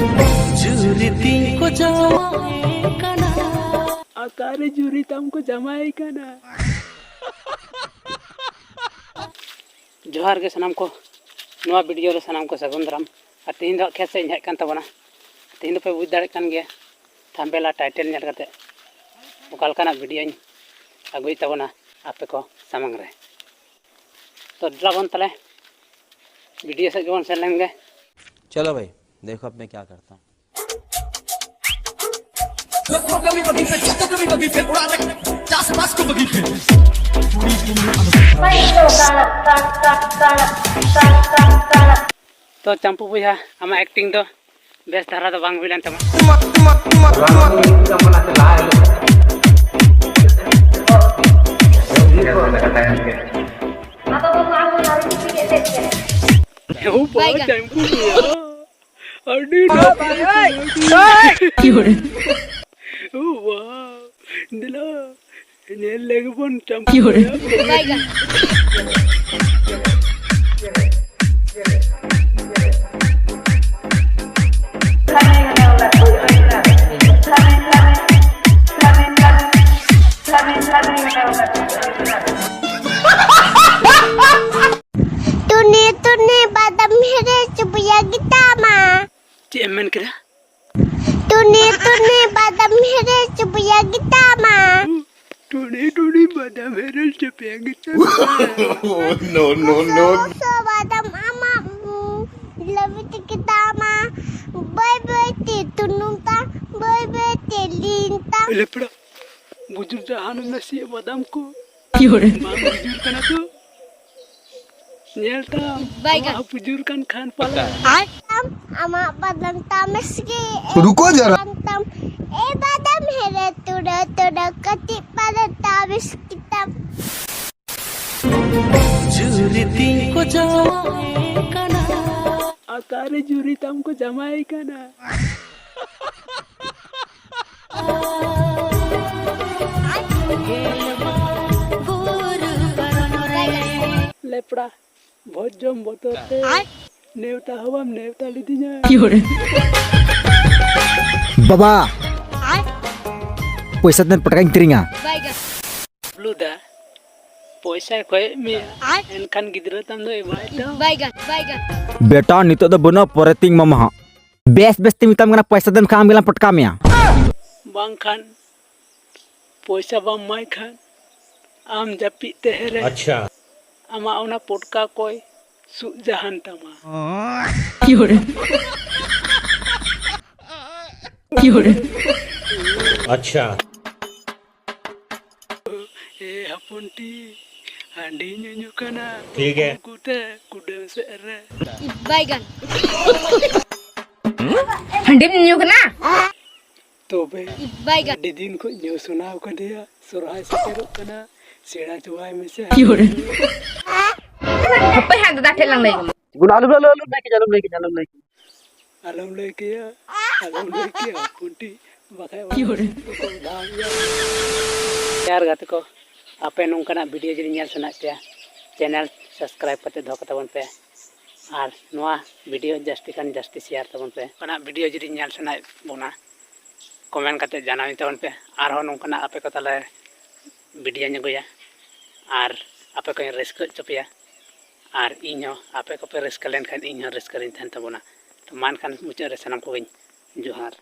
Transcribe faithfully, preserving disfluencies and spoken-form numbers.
ᱡᱩᱨᱤ ᱛᱤᱧ ᱠᱚ ᱡᱟᱶᱟᱭ ᱠᱟᱱᱟ᱾ ᱚᱠᱟᱨᱮ ᱡᱩᱨᱤ ᱛᱟᱢ ᱠᱚ ᱡᱟᱶᱟᱭ ᱠᱟᱱᱟ? ᱡᱚᱦᱟᱨ ᱜᱮ ᱥᱟᱱᱟᱢ ᱠᱚ, ᱱᱚᱣᱟ ᱵᱷᱤᱰᱤᱭᱳ ᱨᱮ ᱥᱟᱱᱟᱢ ᱠᱚ ᱥᱟᱹᱜᱩᱱ ᱫᱟᱨᱟᱢ᱾ ᱟᱨ ᱛᱮᱦᱮᱧ ᱫᱚ ᱦᱟᱸᱜ ᱠᱷᱮᱛ ᱥᱮᱫ ᱤᱧ ᱦᱮᱡ ᱟᱠᱟᱱ ᱛᱟᱵᱚᱱᱟ᱾ ᱛᱮᱦᱮᱧ ᱫᱚᱯᱮ ᱵᱩᱡᱽ ᱫᱟᱲᱮᱭᱟᱜ ᱠᱟᱱ ᱜᱮᱭᱟ, ᱛᱷᱟᱢᱵᱮᱞ ᱟᱨ ᱴᱟᱭᱴᱮᱞ ᱧᱮᱞ ᱠᱟᱛᱮ ᱚᱠᱟ ᱞᱮᱠᱟᱱᱟᱜ ᱵᱷᱤᱰᱤᱭᱳᱧ ᱟᱹᱜᱩᱭᱮᱫ ᱛᱟᱵᱚᱱᱟ ᱟᱯᱮ ᱠᱚ ᱥᱟᱢᱟᱝ ᱨᱮ᱾ ᱛᱚ ᱫᱮᱞᱟ ᱵᱚᱱ ᱛᱟᱦᱞᱮ ᱵᱷᱤᱰᱤᱭᱳ ᱥᱮᱫ ᱜᱮᱵᱚᱱ ᱥᱮᱱ ᱞᱮᱱ ᱜᱮ᱾ चलो भाई, देखो अब मैं क्या करता हूँ। ᱛᱚ ᱪᱟᱢᱯᱩ ᱵᱚᱭᱦᱟ, ᱟᱢᱟᱜ ᱮᱠᱴᱤᱝ ᱫᱚ ᱵᱮᱥ ᱫᱷᱟᱨᱟ ᱫᱚ ᱵᱟᱝ ᱦᱩᱭ ᱞᱮᱱ ᱛᱟᱢᱟ᱾ ᱟᱫᱚ ᱵᱟᱹᱵᱩ, ᱟᱢ ᱫᱚ ᱞᱟᱹᱲᱩ ᱯᱤᱴᱷᱟᱹ ᱜᱮ ᱮᱱᱛᱮᱫ ᱪᱮᱫ? ᱮ ᱵᱟᱵᱟ, ᱵᱟᱭᱜᱟᱱ᱾ ᱪᱟᱢᱯᱩ ᱵᱚᱭᱦᱟ, ᱟᱹᱰᱤ ᱱᱟᱯᱟᱭ᱾ ᱳᱭ! ᱳ ᱵᱟᱵᱟ, ᱫᱮᱞᱟ, ᱧᱮᱞ ᱞᱮᱜᱮ ᱵᱚᱱ ᱪᱟᱢᱯᱩ ᱵᱚᱭᱦᱟ᱾ ᱵᱟᱭᱜᱟᱱ᱾ ᱴᱩᱱᱤ ᱴᱩᱱᱤ ᱵᱟᱫᱟᱢ ᱦᱮᱲᱮ ᱪᱩᱵᱤᱭᱟ ᱜᱮᱛᱟᱢᱟ᱾ ᱪᱮᱫ ᱮᱢ ᱢᱮᱱ ᱠᱮᱫᱟ? ᱴᱩᱱᱤ ᱴᱩᱱᱤ ᱵᱟᱫᱟᱢ ᱦᱮᱲᱮ ᱪᱩᱵᱤᱭᱟ ᱜᱮᱛᱟᱢᱟ᱾ ᱴᱩᱱᱤ ᱴᱩᱱᱤ ᱵᱟᱫᱟᱢ ᱦᱮᱲᱮ ᱪᱩᱵᱤᱭᱟ ᱜᱮᱛᱟᱢᱟ᱾ Oh, no, no, no. ᱥᱚ ᱥᱚ ᱵᱟᱫᱟᱢ ᱟᱢᱟᱜ, ᱩᱸ, ᱞᱟᱹᱵᱤᱫ ᱜᱮᱛᱟᱢᱟ᱾ ᱵᱟᱹᱭ ᱵᱟᱹᱭ ᱛᱮ ᱛᱩᱱᱩᱢ ᱛᱟᱢ, ᱵᱟᱹᱭ ᱵᱟᱹᱭ ᱛᱮ ᱞᱤᱱ ᱛᱟᱢ᱾ ᱞᱮᱯᱲᱟ, ᱵᱩᱡᱩᱨ ᱡᱟᱦᱟᱱ ᱱᱟᱥᱮᱭᱟᱜ ᱵᱟᱫᱟᱢ ᱠᱚ᱾ ᱵᱟᱝ ᱵᱩᱡᱩᱨ ᱠᱟᱱᱟ ᱛᱚ? ᱧᱮᱞ ᱛᱟᱢ, ᱵᱟᱭ ᱟᱢᱟᱜ ᱜᱟᱱ᱾ ᱦᱚᱸ ᱵᱩᱡᱩᱨ ᱠᱟᱱ ᱠᱷᱟᱱ ᱯᱟᱞᱮ᱾ ᱟᱢ, ᱟᱢᱟᱜ ᱵᱟᱫᱟᱢ ᱛᱟᱢ ᱥᱤ ᱨᱩᱠᱳ ᱡᱟᱨᱟ᱾ ᱠᱟᱱ ᱛᱟᱢ᱾ ᱮ ᱵᱟᱫᱟᱢ ᱦᱮᱨᱮ ᱛᱩᱨᱟᱹ ᱛᱩᱨᱟᱹ ᱠᱟᱹᱴᱤᱡ ᱯᱟᱞᱮ ᱛᱟᱵᱤᱥ ᱠᱤᱛᱟᱢ᱾ ᱡᱩᱨᱤ ᱛᱤᱧ ᱠᱚ ᱡᱟᱶᱟᱭ ᱠᱟᱱᱟ᱾ ᱚᱠᱟᱨᱮ ᱡᱩᱨᱤ ᱛᱟᱢ ᱠᱚ ᱡᱟᱶᱟᱭ ᱠᱟᱱᱟ? ᱞᱮᱯᱲᱟ, ᱵᱷᱚᱡᱽ ᱡᱚᱢ ᱵᱚᱛᱚᱨ ᱛᱮ᱾ ᱱᱮᱣᱛᱟ ᱦᱚᱸ ᱵᱟᱢ ᱱᱮᱣᱛᱟ ᱞᱤᱫᱤᱧᱟ᱾ ᱵᱟᱵᱟ, ᱯᱚᱭᱥᱟ ᱛᱮᱱ ᱯᱚᱴᱠᱟᱧ ᱠᱤᱨᱤᱧᱟ᱾ ᱵᱟᱭᱜᱟᱱ᱾ ᱵᱞᱩ ᱫᱟ, ᱯᱚᱭᱥᱟᱭ ᱠᱚᱭᱮᱜ ᱢᱮᱭᱟ, ᱮᱱᱠᱷᱟᱱ ᱜᱤᱫᱽᱨᱟᱹ ᱛᱟᱢ ᱫᱚ ᱮᱢᱟᱭ ᱛᱟᱢ᱾ ᱵᱟᱭᱜᱟᱱ, ᱵᱟᱭᱜᱟᱱ᱾ ᱵᱮᱴᱟ, ᱱᱤᱛᱚᱜ ᱫᱚ ᱵᱟᱹᱱᱩᱜᱼᱟ, ᱯᱚᱨᱮ ᱛᱤᱧ ᱮᱢᱟᱢᱟ ᱦᱟᱸᱜ᱾ ᱵᱮᱥ ᱵᱮᱥ ᱛᱮ ᱢᱮᱛᱟᱢ ᱠᱟᱱᱟ, ᱯᱚᱭᱥᱟ ᱫᱮᱱ ᱠᱷᱟᱱ ᱟᱢ ᱜᱮᱞᱟᱝ ᱯᱚᱴᱠᱟ ᱢᱮᱭᱟ᱾ ᱵᱟᱝᱠᱷᱟᱱ ᱯᱚᱭᱥᱟ ᱵᱟᱢ ᱮᱢᱟᱭ ᱠᱷᱟᱱ ᱟᱢ ᱡᱟᱹᱯᱤᱫ ᱛᱟᱦᱮᱸ ᱨᱮ ᱟᱪᱪᱷᱟ᱾ ᱟᱢᱟᱜ ᱚᱱᱟ ᱯᱚᱴᱠᱟ ᱠᱚᱭ ᱥᱩᱜ ᱡᱟᱦᱟᱱ ᱛᱟᱢᱟ᱾ ᱟᱪᱪᱷᱟ᱾ ᱮ ᱦᱚᱯᱚᱱ ᱴᱤ, ᱦᱟᱺᱰᱤ ᱧᱩᱧᱩ ᱠᱟᱱᱟ᱾ ᱴᱷᱤᱠ ᱜᱮ᱾ ᱠᱩᱠᱩ ᱛᱮ ᱠᱩᱰᱟᱹᱢ ᱥᱮᱫ ᱨᱮ᱾ ᱵᱟᱭᱜᱟᱱ᱾ ᱦᱟᱺᱰᱤᱢ ᱧᱩ ᱠᱟᱱᱟ? ᱛᱚᱵᱮ ᱵᱟᱭᱜᱟᱱ᱾ ᱟᱹᱰᱤ ᱫᱤᱱ ᱠᱷᱚᱱ ᱧᱩ ᱥᱟᱱᱟᱣ ᱠᱟᱫᱮᱭᱟ, ᱥᱚᱨᱦᱟᱭ ᱥᱮᱴᱮᱨᱚᱜ ᱠᱟᱱᱟ, ᱥᱮᱬᱟ ᱪᱚᱣᱟᱭ ᱢᱮᱥᱮ᱾ ᱦᱟᱯᱮ ᱦᱟᱸᱜ ᱫᱟᱫᱟ ᱴᱷᱮᱱ ᱞᱟᱝ ᱞᱟᱹᱭ ᱟᱢᱟ᱾ ᱜᱩᱱ ᱟᱞᱚᱢ ᱞᱟᱹᱭ, ᱟᱞᱚᱢ ᱞᱟᱹᱭ ᱠᱮᱭᱟ, ᱟᱞᱚᱢ ᱞᱟᱹᱭ ᱠᱮᱭᱟ, ᱟᱞᱚᱢ ᱞᱟᱹᱭ ᱠᱮᱭᱟ᱾ ᱟᱞᱚᱢ ᱞᱟᱹᱭ ᱠᱮᱭᱟ, ᱦᱚᱯᱚᱱ ᱴᱤ, ᱵᱟᱠᱷᱟᱡ ᱚᱲᱟᱜ ᱥᱮᱫ ᱠᱚ ᱫᱷᱟᱣ ᱜᱮᱭᱟ᱾ ᱭᱟᱨ ᱜᱟᱛᱮ ᱠᱚ, ᱟᱯᱮ ᱱᱚᱝᱠᱟᱱᱟᱜ video ᱡᱩᱫᱤ ᱧᱮᱞ ᱥᱟᱱᱟᱭᱮᱫ ᱯᱮᱭᱟ, channel subscribe ᱠᱟᱛᱮ ᱫᱚᱦᱚ ᱠᱟᱛᱟ ᱵᱚᱱ ᱯᱮ᱾ ᱟᱨ ᱱᱚᱣᱟ video ᱡᱟᱹᱥᱛᱤ ᱠᱷᱟᱱ ᱡᱟᱹᱥᱛᱤ share ᱛᱟᱵᱚᱱ ᱯᱮ᱾ ᱱᱚᱝᱠᱟᱱᱟᱜ video ᱡᱩᱫᱤ ᱧᱮᱞ ᱥᱟᱱᱟᱭᱮᱫ ᱵᱚᱱᱟ, comment ᱠᱟᱛᱮ ᱡᱟᱱᱟᱣ ᱛᱟᱵᱚᱱ ᱯᱮ᱾ ᱟᱨᱦᱚᱸ ᱱᱚᱝᱠᱟᱱᱟᱜ ᱟᱯᱮ ᱠᱚ ᱛᱟᱞᱟᱨᱮ videoᱧ ᱟᱹᱜᱩᱭᱟ ᱟᱨ ᱟᱯᱮ ᱠᱚᱧ ᱨᱟᱹᱥᱠᱟᱹ ᱦᱚᱪᱚ ᱯᱮᱭᱟ᱾ ᱟᱨ ᱤᱧ ᱦᱚᱸ ᱟᱯᱮ ᱠᱚᱯᱮ ᱨᱟᱹᱥᱠᱟᱹ ᱞᱮᱱᱠᱷᱟᱱ ᱤᱧ ᱦᱚᱸ ᱨᱟᱹᱥᱠᱟᱹ ᱨᱤᱧ ᱛᱟᱦᱮᱱ ᱛᱟᱵᱚᱱᱟ᱾ ᱛᱚ ᱢᱟ ᱮᱱᱠᱷᱟᱱ ᱢᱩᱪᱟᱹᱫ ᱨᱮ ᱥᱟᱱᱟᱢ ᱠᱚᱜᱮᱧ ᱡᱚᱦᱟᱨ᱾